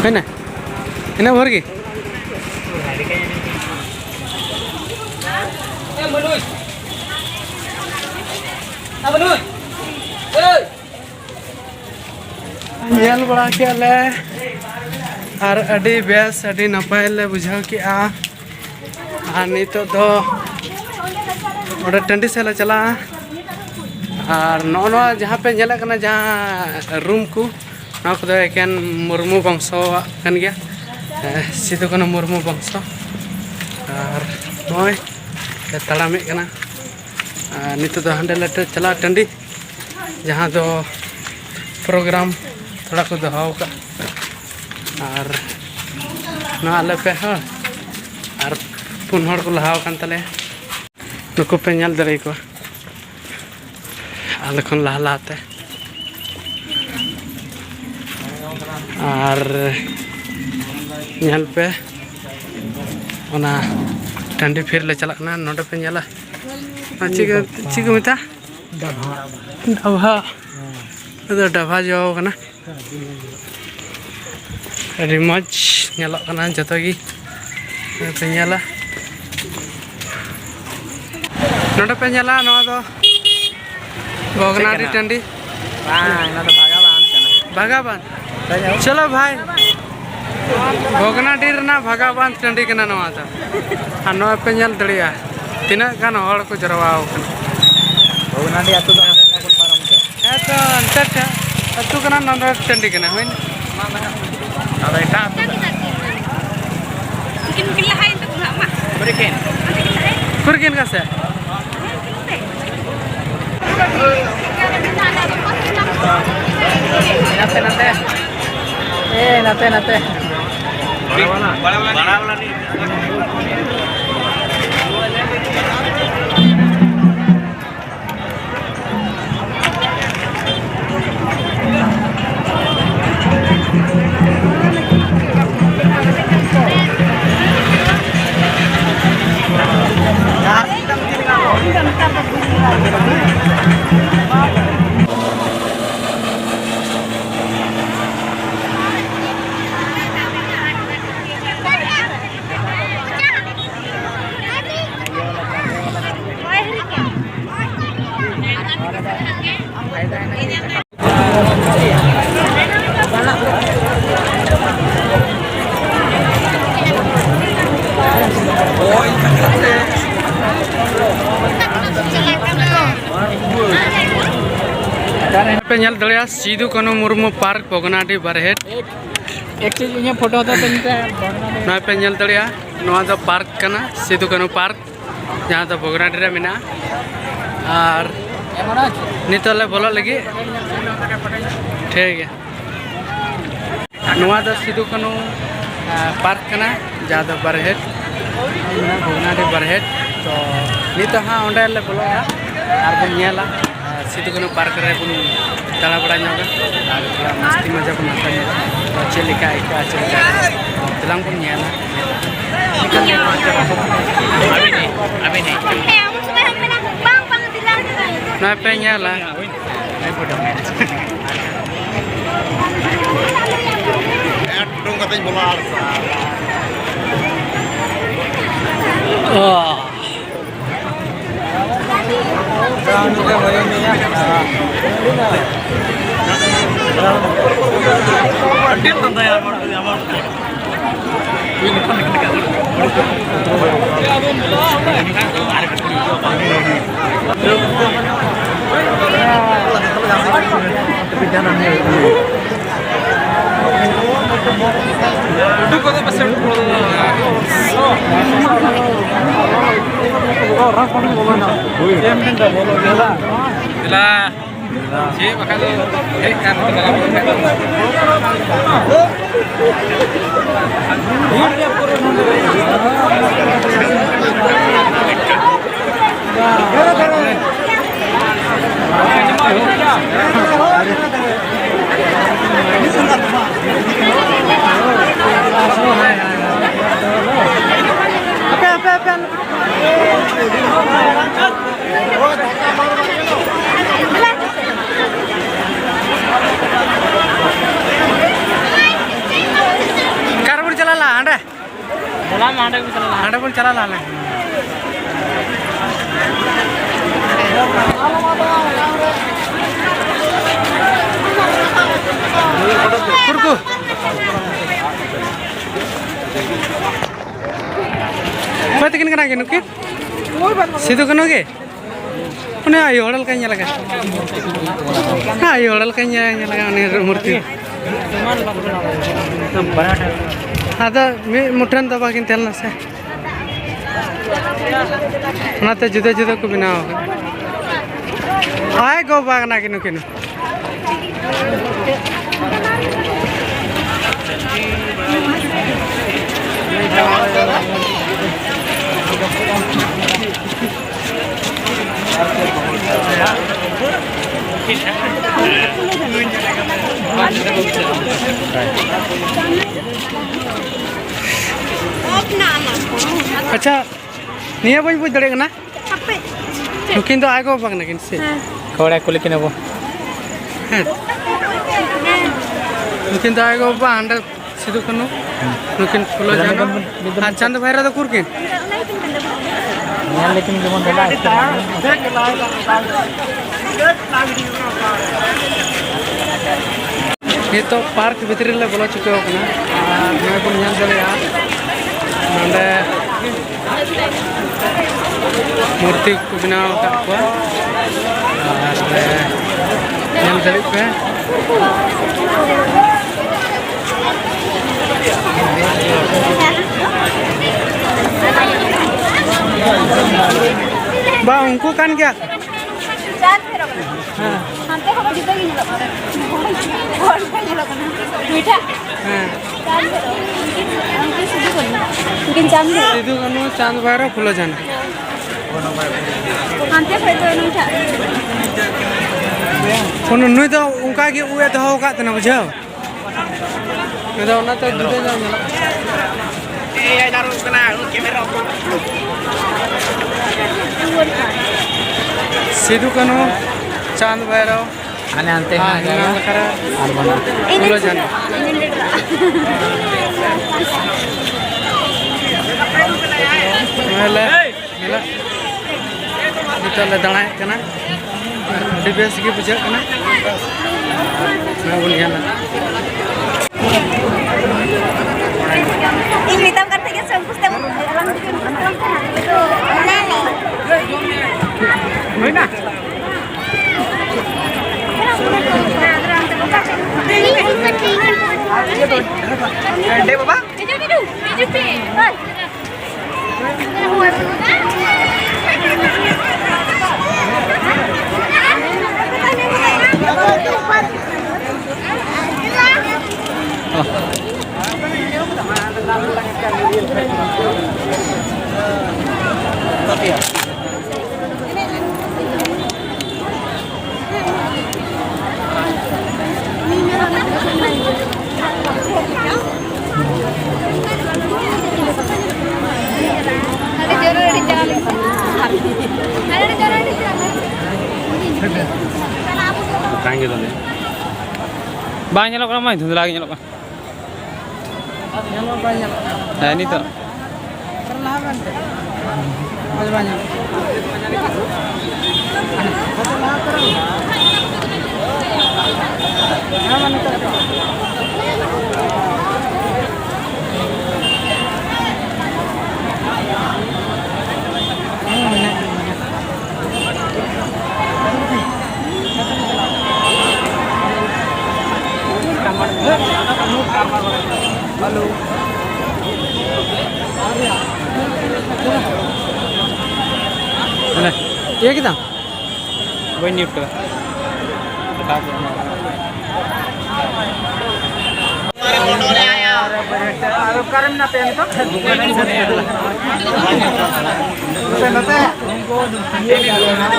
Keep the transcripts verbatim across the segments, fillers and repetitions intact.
ᱦᱮᱸ, ᱤᱱᱟᱹᱜ ᱵᱷᱳᱨ ᱜᱮ᱾ ᱧᱮᱞ ᱵᱟᱲᱟ ᱠᱮᱜᱼᱟ ᱞᱮ ᱟᱨ ᱟᱹᱰᱤ ᱵᱮᱥ, ᱟᱹᱰᱤ ᱱᱟᱯᱟᱭ ᱞᱮ ᱵᱩᱡᱷᱟᱹᱣ ᱠᱮᱜᱼᱟ᱾ ᱟᱨ ᱱᱤᱛᱚᱜ ᱫᱚ ᱚᱸᱰᱮ ᱴᱟᱺᱰᱤ ᱥᱮᱫ ᱞᱮ ᱪᱟᱞᱟᱜᱼᱟ᱾ ᱟᱨ ᱱᱚᱜᱼᱚ ᱱᱚᱣᱟ ᱡᱟᱦᱟᱸ ᱯᱮ ᱧᱮᱞᱮᱫ ᱠᱟᱱᱟ, ᱡᱟᱦᱟᱸ ᱨᱩᱢ ᱠᱚ, ᱱᱚᱣᱟ ᱠᱚᱫᱚ ᱮᱠᱮᱱ ᱢᱩᱨᱢᱩ ᱵᱚᱝᱥᱚᱣᱟᱜ ᱠᱟᱱ ᱜᱮᱭᱟ᱾ ᱦᱮᱸ, ᱥᱤᱫᱩ ᱠᱟᱹᱱᱦᱩ ᱢᱩᱨᱢᱩ ᱵᱚᱝᱥᱚ᱾ ᱟᱨ ᱱᱚᱜᱼᱚᱭ ᱞᱮ ᱛᱟᱲᱟᱢᱮᱫ ᱠᱟᱱᱟ᱾ ᱟᱨ ᱱᱤᱛᱚᱜ ᱫᱚ ᱦᱟᱸᱰᱮ ᱞᱮ ᱪᱟᱞᱟᱜᱼᱟ ᱴᱟᱺᱰᱤ, ᱡᱟᱦᱟᱸ ᱫᱚ ᱯᱨᱳᱜᱨᱟᱢ ᱛᱷᱚᱲᱟ ᱠᱚ ᱫᱚᱦᱚ ᱟᱠᱟᱫᱼᱟ᱾ ᱟᱨ ᱱᱚᱣᱟ ᱟᱞᱮ ᱯᱮ ᱦᱚᱲ ᱟᱨ ᱯᱩᱱ ᱦᱚᱲ ᱠᱚ ᱞᱟᱦᱟ ᱟᱠᱟᱱ ᱛᱟᱞᱮᱭᱟ᱾ ᱱᱩᱠᱩ ᱯᱮ ᱧᱮᱞ ᱫᱟᱲᱮᱭᱟᱠᱚᱣᱟ ᱟᱞᱮ ᱠᱷᱚᱱ ᱞᱟᱦᱟ ᱞᱟᱦᱟᱛᱮ᱾ ᱟᱨ ᱧᱮᱞ ᱯᱮ, ᱚᱱᱟ ᱴᱟᱺᱰᱤ ᱯᱷᱤᱨ ᱞᱮ ᱪᱟᱞᱟᱜ ᱠᱟᱱᱟ᱾ ᱱᱚᱰᱮ ᱯᱮ ᱧᱮᱞᱟ, ᱚᱱᱟ ᱪᱮᱫ ᱠᱚ, ᱪᱮᱫ ᱠᱚ ᱢᱮᱛᱟᱜᱼᱟ? ᱰᱟᱵᱷᱟ᱾ ᱰᱟᱵᱷᱟ᱾ ᱟᱫᱚ ᱰᱟᱵᱷᱟ ᱡᱚ ᱠᱟᱱᱟ᱾ ᱟᱹᱰᱤ ᱢᱚᱡᱽ ᱧᱮᱞᱚᱜ ᱠᱟᱱᱟ ᱡᱚᱛᱚ ᱜᱮ᱾ ᱱᱚᱜᱼᱚᱭ ᱯᱮ ᱧᱮᱞᱟ, ᱱᱚᱰᱮ ᱯᱮ ᱧᱮᱞᱟ, ᱱᱚᱣᱟ ᱫᱚ ᱵᱷᱚᱜᱽᱱᱟᱰᱤ ᱪᱮᱫ ᱠᱟᱱᱟ? ᱴᱟᱺᱰᱤ᱾ ᱵᱟᱝ, ᱚᱱᱟ ᱫᱚ ᱵᱷᱟᱜᱟᱵᱟᱸᱫᱷ ᱠᱟᱱᱟ᱾ ᱵᱷᱟᱜᱟᱵᱟᱸᱫᱷ? ᱪᱚᱞᱚ ᱵᱷᱟᱭ, ᱵᱷᱚᱜᱽᱱᱟᱰᱤ ᱨᱮᱱᱟᱜ ᱵᱷᱟᱜᱟᱵᱟᱸᱫᱷ ᱴᱟᱺᱰᱤ ᱠᱟᱱᱟ ᱱᱚᱣᱟ ᱫᱚ᱾ ᱟᱨ ᱱᱚᱣᱟ ᱯᱮ ᱧᱮᱞ ᱫᱟᱲᱮᱭᱟᱜᱼᱟ, ᱛᱤᱱᱟᱹᱜ ᱜᱟᱱ ᱦᱚᱲ ᱠᱚ ᱡᱟᱨᱣᱟ ᱟᱠᱟᱱᱟ᱾ ᱵᱷᱚᱜᱽᱱᱟᱰᱤ ᱟᱹᱛᱩ ᱫᱚ ᱦᱟᱱᱟ ᱵᱚᱱ ᱯᱟᱨᱚᱢ ᱠᱮᱫ᱾ ᱦᱮᱸ ᱛᱚ, ᱚᱱᱛᱮ ᱴᱟ-, ᱟᱹᱛᱩ ᱠᱟᱱᱟ, ᱱᱚᱰᱮ ᱴᱟᱺᱰᱤ ᱠᱟᱱᱟ, ᱦᱩᱭᱱᱟ᱾ ᱟᱫᱚ ᱮᱴᱟᱜ ᱟᱹᱛᱩ ᱫᱚ᱾ ᱩᱱᱠᱤᱱ ᱠᱤᱱ ᱞᱟᱦᱟᱭᱮᱱ ᱛᱟᱵᱚᱱᱟ, ᱢᱟ᱾ ᱦᱩᱨᱤᱠᱮᱱ᱾ ᱦᱩᱨᱤᱠᱮᱱ ᱠᱟᱥᱮ? ᱱᱟᱛᱮ, ᱱᱟᱛᱮ᱾ ᱮ, ᱱᱟᱛᱮ, ᱱᱟᱛᱮ᱾ ᱯᱮ ᱧᱮᱞ ᱫᱟᱲᱮᱭᱟᱜᱼᱟ ᱥᱤᱫᱩ ᱠᱟᱹᱱᱦᱩ ᱢᱩᱨᱢᱩ ᱯᱟᱨᱠ, ᱵᱷᱚᱜᱽᱱᱟᱰᱤ ᱵᱟᱨᱦᱮᱴ᱾ ᱮᱠᱪᱩᱭᱮᱞᱤ ᱤᱧᱟᱹᱜ ᱯᱷᱳᱴᱳ ᱦᱟᱛᱟᱣ ᱛᱮ ᱱᱚᱛᱮ ᱱᱚᱜᱼᱚᱭ ᱯᱮ ᱧᱮᱞ ᱫᱟᱲᱮᱭᱟᱜᱼᱟ, ᱱᱚᱣᱟ ᱫᱚ ᱯᱟᱨᱠ ᱠᱟᱱᱟ, ᱥᱤᱫᱩ ᱠᱟᱹᱱᱦᱩ ᱯᱟᱨᱠ, ᱡᱟᱦᱟᱸ ᱫᱚ ᱵᱷᱚᱜᱽᱱᱟᱰᱤ ᱨᱮ ᱢᱮᱱᱟᱜᱼᱟ᱾ ᱟᱨ ᱱᱤᱛᱚᱜ ᱞᱮ ᱵᱚᱞᱚᱜ ᱞᱟᱹᱜᱤᱫ᱾ ᱴᱷᱤᱠ ᱜᱮᱭᱟ᱾ ᱱᱚᱣᱟ ᱫᱚ ᱥᱤᱫᱩ ᱠᱟᱹᱱᱦᱩ, ᱟ, ᱯᱟᱨᱠ ᱠᱟᱱᱟ, ᱡᱟᱦᱟᱸ ᱫᱚ ᱵᱟᱨᱦᱮᱴ, ᱵᱷᱚᱜᱽᱱᱟᱰᱤ ᱵᱟᱨᱦᱮᱴ᱾ ᱛᱚ ᱱᱤᱛᱚᱜ ᱦᱟᱸᱜ ᱚᱸᱰᱮ ᱞᱮ ᱵᱚᱞᱚᱜᱼᱟ ᱟᱨ ᱵᱚᱱ ᱧᱮᱞᱟ, ᱟ, ᱥᱤᱫᱩ ᱠᱟᱹᱱᱦᱩ ᱯᱟᱨᱠ ᱨᱮ ᱵᱚᱱ ᱫᱟᱬᱟ ᱵᱟᱲᱟ ᱧᱚᱜᱟ ᱟᱨ ᱛᱷᱚᱲᱟ ᱢᱟᱥᱛᱤ ᱢᱟᱡᱟ ᱵᱚᱱ ᱦᱟᱛᱟᱣ ᱧᱚᱜᱟ᱾ ᱛᱚ ᱪᱮᱫ ᱞᱮᱠᱟ ᱟᱹᱭᱠᱟᱹᱜᱼᱟ, ᱪᱮᱫ ᱞᱮᱠᱟ ᱫᱮᱞᱟᱝ ᱵᱚᱱ ᱧᱮᱞᱟ᱾ ᱱᱚᱣᱟ ᱯᱮ ᱧᱮᱞᱟ᱾ ᱮᱰ ᱩᱰᱩᱝ ᱠᱟᱛᱮᱧ ᱵᱚᱞᱚ ᱟᱨ ᱚ᱾ ᱟᱹᱰᱤ ᱟᱸᱴ ᱫᱟᱭᱟ ᱦᱚᱲ ᱠᱚ ᱧᱟᱢᱟ᱾ ᱫᱮᱞᱟ᱾ ᱪᱮᱫ ᱵᱟᱠᱷᱟᱡ ᱫᱚ ᱦᱮᱡ ᱠᱟᱱ ᱱᱚᱛᱮ ᱫᱟᱬᱟ ᱵᱟᱲᱟ ᱠᱷᱟᱡ ᱫᱚ᱾ ᱦᱟᱯᱮ, ᱦᱟᱯᱮ, ᱦᱟᱯᱮ, ᱦᱟᱯᱮ᱾ ᱚᱠᱟ ᱨᱮᱵᱚᱱ ᱪᱟᱞᱟᱣ ᱞᱮᱱᱟ? ᱦᱟᱸᱰᱮ? ᱪᱟᱞᱟᱣ ᱢᱟ ᱦᱟᱸᱰᱮ ᱜᱮ ᱪᱟᱞᱟᱣ ᱞᱮᱱᱟ᱾ ᱦᱟᱸᱰᱮ ᱵᱚᱱ ᱪᱟᱞᱟᱣ ᱞᱮᱱᱟ᱾ ᱱᱩᱠᱤᱱ ᱥᱤᱫᱩ ᱠᱟᱹᱱᱦᱩ ᱜᱮ? ᱩᱱᱤ ᱟᱭᱳ ᱦᱚᱲ ᱞᱮᱠᱟᱧ ᱧᱮᱞ ᱠᱟᱭ᱾ ᱦᱮᱸ, ᱟᱭᱳ ᱦᱚᱲ ᱞᱮᱠᱟᱧ ᱧᱮᱞ ᱠᱟᱭ ᱩᱱᱤ ᱢᱩᱨᱛᱤ᱾ ᱟᱫᱚ ᱢᱤᱫ ᱢᱩᱴᱷᱟᱹᱱ ᱫᱚ ᱵᱟᱹᱠᱤᱱ ᱛᱟᱦᱮᱸ ᱞᱮᱱᱟ ᱥᱮ, ᱚᱱᱟᱛᱮ ᱡᱩᱫᱟᱹ ᱡᱩᱫᱟᱹ ᱠᱚ ᱵᱮᱱᱟᱣ ᱟᱠᱟᱫᱟ᱾ ᱟᱭ ᱜᱚ ᱵᱟᱵᱟ ᱠᱟᱱᱟ ᱠᱤᱱ ᱱᱩᱠᱤᱱ᱾ ᱟᱪᱪᱷᱟ, ᱱᱤᱭᱟᱹ ᱵᱟᱹᱧ ᱵᱩᱡᱽ ᱫᱟᱲᱮᱭᱟᱜ ᱠᱟᱱᱟ᱾ ᱱᱩᱠᱤᱱ ᱫᱚ ᱟᱭ ᱜᱚ ᱵᱟᱵᱟ ᱠᱟᱱᱟ ᱠᱤᱱ ᱥᱮ? ᱦᱮᱸ᱾ ᱠᱚᱲᱟ ᱠᱩᱞᱤ ᱠᱤᱱᱟ ᱵᱚ᱾ ᱦᱮᱸ᱾ ᱱᱩᱠᱤᱱ ᱫᱚ ᱟᱭ ᱜᱚ ᱵᱟᱵᱟ, ᱦᱟᱸᱰᱮ ᱥᱤᱫᱩ ᱠᱟᱹᱱᱦᱩ, ᱱᱩᱠᱤᱱ ᱯᱷᱩᱞᱳ ᱡᱷᱟᱱᱳ᱾ ᱟᱨ ᱪᱟᱸᱫ ᱵᱷᱟᱭᱨᱟ ᱫᱚ ᱩᱠᱩᱨ ᱠᱤᱱ? ᱧᱮᱞ ᱞᱮᱠᱤᱱ ᱜᱮᱵᱚᱱ ᱫᱮᱞᱟ᱾ ᱱᱤᱛᱚᱜ ᱯᱟᱨᱠ ᱵᱷᱤᱛᱨᱤ ᱨᱮᱞᱮ ᱵᱚᱞᱚ ᱪᱩᱠᱟᱹᱣ ᱠᱟᱱᱟ᱾ ᱟᱨ ᱱᱚᱜᱼᱚᱭ ᱵᱚᱱ ᱧᱮᱞ ᱫᱟᱲᱮᱭᱟᱜᱼᱟ, ᱱᱚᱰᱮ ᱢᱩᱨᱛᱤ ᱠᱚ ᱵᱮᱱᱟᱣ ᱟᱠᱟᱫ ᱠᱚᱣᱟ᱾ ᱟᱨ ᱧᱮᱞ ᱫᱟᱲᱮᱭᱟᱜ ᱯᱮ᱾ ᱵᱟ, ᱩᱱᱠᱩ ᱠᱟᱱ ᱜᱮᱭᱟ᱾ ᱦᱮᱸ᱾ ᱦᱟᱱᱛᱮ ᱠᱷᱚᱱ ᱡᱩᱫᱟᱹ ᱜᱮ ᱧᱮᱞᱚᱜ ᱠᱟᱱᱟ᱾ ᱦᱚᱲ ᱠᱚ ᱧᱮᱞᱚᱜ ᱠᱟᱱᱟ᱾ ᱢᱤᱫᱴᱟᱜ᱾ ᱦᱮᱸ᱾ ᱪᱟᱸᱫ ᱵᱷᱟᱭᱨᱚ᱾ ᱩᱱᱠᱤᱱ ᱥᱤᱫᱩ ᱠᱟᱹᱱᱦᱩ᱾ ᱩᱱᱠᱤᱱ ᱪᱟᱸᱫ ᱵᱷᱟᱭᱨᱚ᱾ ᱥᱤᱫᱩ ᱠᱟᱹᱱᱦᱩ, ᱪᱟᱸᱫ ᱵᱷᱟᱭᱨᱚ, ᱯᱷᱩᱞᱳ ᱡᱷᱟᱱᱳ᱾ ᱦᱟᱱᱛᱮ ᱠᱷᱚᱡ ᱫᱚ ᱱᱩᱭᱴᱟᱜ᱾ ᱩᱱ-, ᱱᱩᱭ ᱫᱚ ᱚᱱᱠᱟ ᱜᱮ ᱩᱵ ᱮ ᱫᱚᱦᱚ ᱟᱠᱟᱫ ᱛᱟᱦᱮᱱᱟ, ᱵᱩᱡᱷᱟᱹᱣ? ᱱᱩᱭ ᱫᱚ ᱚᱱᱟᱛᱮ ᱡᱩᱫᱟᱹ ᱧᱚᱜ ᱧᱮᱞᱚᱜ ᱠᱟᱱᱟ᱾ ᱥᱤᱫᱩ ᱠᱟᱹᱱᱦᱩ, ᱪᱟᱸᱫ ᱵᱷᱟᱭᱨᱚ, ᱦᱟᱱᱮ ᱦᱟᱱᱛᱮ ᱟᱨ ᱦᱮᱱᱟᱜ ᱦᱟᱱᱟ ᱡᱟᱭᱜᱟ᱾ ᱞᱮᱠᱟᱨᱮ ᱟᱨ ᱵᱟᱝ᱾ ᱯᱷᱩᱞᱳ ᱡᱷᱟᱱᱳ᱾ ᱛᱟᱦᱚᱞᱮ ᱱᱤᱛᱚᱜ ᱞᱮ ᱫᱟᱬᱟᱭᱮᱫ ᱠᱟᱱᱟ᱾ ᱟᱹᱰᱤ ᱵᱮᱥ ᱜᱮ ᱵᱩᱡᱷᱟᱹᱜ ᱠᱟᱱᱟ᱾ ᱱᱚᱜᱼᱚᱭ ᱵᱚᱱ ᱧᱮᱞᱟ᱾ ᱤᱧ ᱢᱮᱛᱟᱢ ᱠᱟᱱ ᱛᱟᱦᱮᱸᱜ ᱥᱮ, ᱩᱱᱠᱩ ᱥᱟᱛᱮᱜ ᱵᱚᱱ ᱦᱩᱭᱱᱟ᱾ ᱰᱮ ᱵᱟᱵᱟ᱾ ᱵᱟᱝ ᱧᱮᱞᱚᱜ ᱠᱟᱱᱟ, ᱢᱟᱹᱭ ᱫᱷᱩᱸᱫᱽᱞᱟ ᱜᱮ ᱧᱮᱞᱚᱜ ᱠᱟᱱᱟ᱾ ᱧᱮᱞ ᱢᱟ ᱵᱟᱭ ᱧᱮᱞᱚᱜ ᱠᱟᱱᱟ᱾ ᱦᱮᱸ, ᱱᱤᱛᱚᱜ᱾ ᱞᱟᱦᱟ ᱵᱮᱱ ᱥᱮ᱾ ᱢᱚᱡᱽ ᱵᱟᱭ ᱧᱮᱞᱚᱜ ᱠᱟᱱᱟ᱾ ᱦᱮᱸ, ᱢᱟ ᱱᱤᱛᱚᱜ᱾ ᱦᱮᱸ, ᱢᱮᱱᱟᱜ ᱜᱮᱭᱟ, ᱢᱮᱱᱟᱜ ᱜᱮᱭᱟ᱾ ᱦᱮᱞᱳ᱾ ᱦᱮᱞᱳ᱾ ᱤᱭᱟᱹ ᱠᱮᱫᱟᱢ? ᱵᱟᱹᱧ ᱢᱤᱭᱩᱴ ᱠᱟᱫᱟ᱾ ᱟᱫᱚ ᱚᱠᱟᱨᱮ ᱢᱮᱱᱟᱜ ᱯᱮᱭᱟ ᱱᱤᱛᱚᱜ? ᱱᱚᱛᱮ, ᱱᱚᱛᱮ᱾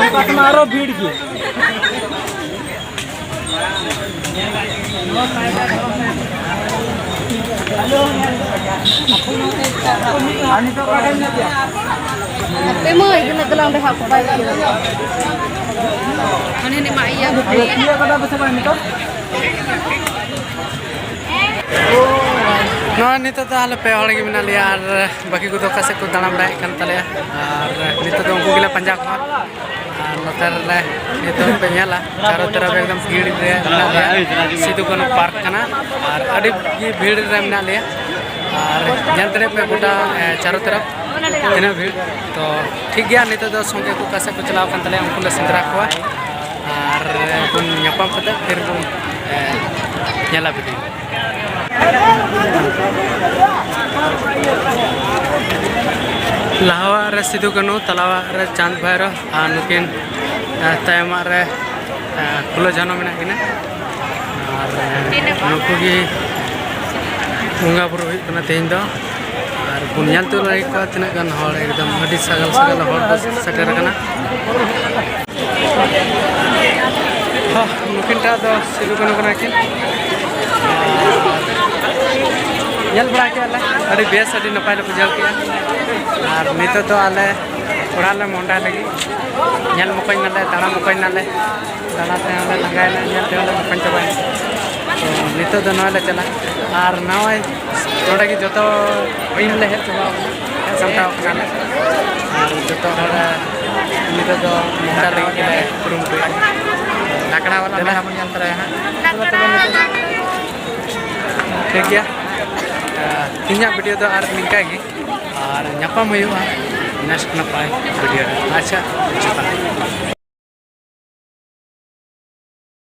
ᱚᱱᱠᱟ ᱛᱮᱢᱟ ᱟᱨᱚ ᱵᱷᱤᱲ ᱜᱮ᱾ ᱟᱨ ᱱᱤᱛᱚᱜ ᱚᱠᱟ ᱴᱷᱮᱱ ᱢᱮᱱᱟᱜ ᱯᱮᱭᱟ? ᱦᱟᱯᱮ ᱢᱟᱹᱭ, ᱛᱤᱱᱟᱹᱜ ᱜᱟᱱ ᱚᱸᱰᱮ ᱦᱟᱸᱜ ᱠᱚ ᱵᱟᱭ ᱠᱟᱱᱟ᱾ ᱦᱟᱱᱮ ᱱᱮ ᱢᱟ ᱤᱭᱟᱹ ᱟᱫᱚ ᱛᱤᱭᱳᱜ ᱠᱟᱫᱟ ᱯᱮ ᱥᱮ ᱵᱟᱝ ᱱᱤᱛᱚᱜ? ᱱᱚᱜᱼᱚᱭ ᱱᱤᱛᱚᱜ ᱫᱚ ᱟᱞᱮ ᱯᱮ ᱦᱚᱲ ᱜᱮ ᱢᱮᱱᱟᱜ ᱞᱮᱭᱟ ᱟᱨ ᱵᱟᱹᱠᱤ ᱠᱚᱫᱚ ᱚᱠᱟ ᱥᱮᱫ ᱠᱚ ᱫᱟᱬᱟ ᱵᱟᱲᱟᱭᱮᱫ ᱠᱟᱱ ᱛᱟᱞᱮᱭᱟ᱾ ᱟᱨ ᱱᱤᱛᱚᱜ ᱫᱚ ᱩᱱᱠᱩ ᱜᱮᱞᱮ ᱯᱟᱸᱡᱟ ᱠᱚᱣᱟ᱾ ᱟᱨ ᱱᱚᱛᱮ ᱨᱮᱞᱮ ᱱᱤᱛᱚᱜ ᱯᱮ ᱧᱮᱞᱟ ᱪᱟᱨᱚ ᱛᱚᱨᱚᱯ ᱮᱠᱫᱚᱢ ᱵᱷᱤᱲ ᱨᱮ ᱢᱮᱱᱟᱜ ᱞᱮᱭᱟ᱾ ᱥᱤᱫᱩ ᱠᱟᱹᱱᱦᱩ ᱯᱟᱨᱠ ᱠᱟᱱᱟ ᱟᱨ ᱟᱹᱰᱤ ᱜᱮ ᱵᱷᱤᱲ ᱨᱮ ᱢᱮᱱᱟᱜ ᱞᱮᱭᱟ᱾ ᱟᱨ ᱧᱮᱞ ᱫᱟᱲᱮᱭᱟᱜ ᱯᱮ ᱜᱚᱴᱟ, ᱮ, ᱪᱟᱨᱚ ᱛᱚᱨᱚᱯ ᱛᱤᱱᱟᱹᱜ ᱵᱷᱤᱲ᱾ ᱛᱚ ᱴᱷᱤᱠ ᱜᱮᱭᱟ, ᱱᱤᱛᱚᱜ ᱫᱚ ᱥᱚᱸᱜᱮ ᱠᱚ ᱚᱠᱟ ᱥᱮᱫ ᱠᱚ ᱪᱟᱞᱟᱣ ᱟᱠᱟᱱ ᱛᱟᱞᱮᱭᱟ, ᱩᱱᱠᱩ ᱞᱮ ᱥᱮᱸᱫᱽᱨᱟ ᱠᱚᱣᱟ᱾ ᱟᱨ ᱵᱚᱱ ᱧᱟᱯᱟᱢ ᱠᱟᱛᱮ ᱯᱷᱤᱨ ᱵᱚᱱ, ᱮ, ᱧᱮᱞᱟ ᱵᱷᱤᱰᱤᱭᱳ᱾ ᱞᱟᱦᱟᱣᱟᱜ ᱨᱮ ᱥᱤᱫᱩ ᱠᱟᱹᱱᱦᱩ, ᱛᱟᱞᱟᱣᱟᱜ ᱨᱮ ᱪᱟᱸᱫᱽ ᱵᱷᱟᱭᱨᱳ ᱟᱨ ᱱᱩᱠᱤᱱ, ᱮ, ᱛᱟᱭᱚᱢᱟᱜ ᱨᱮ, ᱮ, ᱯᱷᱩᱞᱳ ᱡᱷᱟᱱᱳ ᱢᱮᱱᱟᱜ ᱠᱤᱱᱟ᱾ ᱟᱨ, ᱮ, ᱱᱩᱠᱩ ᱜᱮ ᱵᱚᱸᱜᱟ ᱵᱩᱨᱩ ᱦᱩᱭᱩᱜ ᱠᱟᱱᱟ ᱛᱮᱦᱮᱧ ᱫᱚ᱾ ᱟᱨ ᱵᱚᱱ ᱧᱮᱞ ᱛᱩᱞᱟᱹᱣ ᱞᱟᱹᱜᱤᱫ ᱠᱚᱣᱟ ᱛᱤᱱᱟᱹᱜ ᱜᱟᱱ ᱦᱚᱲ, ᱮᱠᱫᱚᱢ ᱟᱹᱰᱤ ᱥᱟᱜᱟᱞ ᱥᱟᱜᱟᱞ ᱦᱚᱲ ᱠᱚ ᱥᱮᱴᱮᱨ ᱟᱠᱟᱱᱟ᱾ ᱦᱚᱸ, ᱱᱩᱠᱤᱱ ᱴᱟᱜ ᱫᱚ ᱥᱤᱫᱩ ᱠᱟᱹᱱᱦᱩ ᱠᱟᱱᱟ ᱠᱤᱱ᱾ ᱧᱮᱞ ᱵᱟᱲᱟ ᱠᱮᱫᱼᱟ ᱞᱮ, ᱟᱹᱰᱤ ᱵᱮᱥ, ᱟᱹᱰᱤ ᱱᱟᱯᱟᱭ ᱞᱮ ᱵᱩᱡᱷᱟᱹᱣ ᱠᱮᱫᱼᱟ᱾ ᱟᱨ ᱱᱤᱛᱚᱜ ᱫᱚ ᱟᱞᱮ ᱚᱲᱟᱜ ᱞᱮ ᱢᱚᱦᱰᱟ ᱞᱟᱹᱜᱤᱫ᱾ ᱧᱮᱞ ᱢᱚᱠᱚᱧ ᱱᱟᱞᱮ, ᱫᱟᱬᱟ ᱢᱚᱠᱚᱧ ᱱᱟᱞᱮ, ᱫᱟᱬᱟ ᱛᱮᱦᱚᱸ ᱞᱮ ᱞᱟᱸᱜᱟᱭᱮᱱᱟ, ᱧᱮᱞ ᱛᱮᱦᱚᱸ ᱞᱮ ᱢᱚᱠᱚᱧ ᱪᱟᱵᱟᱭᱮᱱᱟ᱾ ᱛᱚ ᱱᱤᱛᱚᱜ ᱫᱚ ᱱᱚᱜᱼᱚᱭ ᱞᱮ ᱪᱟᱞᱟᱜᱼᱟ᱾ ᱟᱨ ᱱᱚᱜᱼᱚᱭ ᱱᱚᱰᱮ ᱜᱮ ᱡᱚᱛᱚ ᱴᱤᱢ ᱞᱮ ᱦᱮᱡ ᱪᱟᱵᱟᱣ ᱠᱟᱱᱟ, ᱦᱮᱡ ᱥᱟᱢᱴᱟᱣ ᱠᱟᱱᱟᱞᱮ᱾ ᱟᱨ ᱡᱚᱛᱚ ᱦᱚᱲ ᱱᱤᱛᱚᱜ ᱫᱚ ᱢᱚᱦᱰᱟ ᱞᱟᱹᱜᱤᱫ ᱜᱮᱞᱮ ᱠᱩᱨᱩᱢᱩᱴᱩᱭᱟ᱾ ᱟᱠᱷᱲᱟ ᱵᱟᱞᱟ ᱫᱮᱞᱟ᱾ ᱢᱮᱞᱟ ᱵᱚᱱ ᱧᱮᱞ ᱛᱚᱨᱟᱭᱟ ᱦᱟᱸᱜ᱾ ᱴᱷᱤᱠ ᱜᱮᱭᱟ, ᱛᱮᱦᱮᱧᱟᱜ ᱵᱷᱤᱰᱤᱭᱳ ᱫᱚ ᱟᱨ ᱱᱤᱝᱠᱟ ᱜᱮ, ᱟᱨ ᱧᱟᱯᱟᱢ ᱦᱩᱭᱩᱜᱼᱟ ᱱᱮᱠᱥᱴ ᱱᱟᱯᱟᱭ ᱵᱷᱤᱰᱤᱭᱳ ᱨᱮ᱾ ᱟᱪᱪᱷᱟ, ᱡᱚᱦᱟᱨ᱾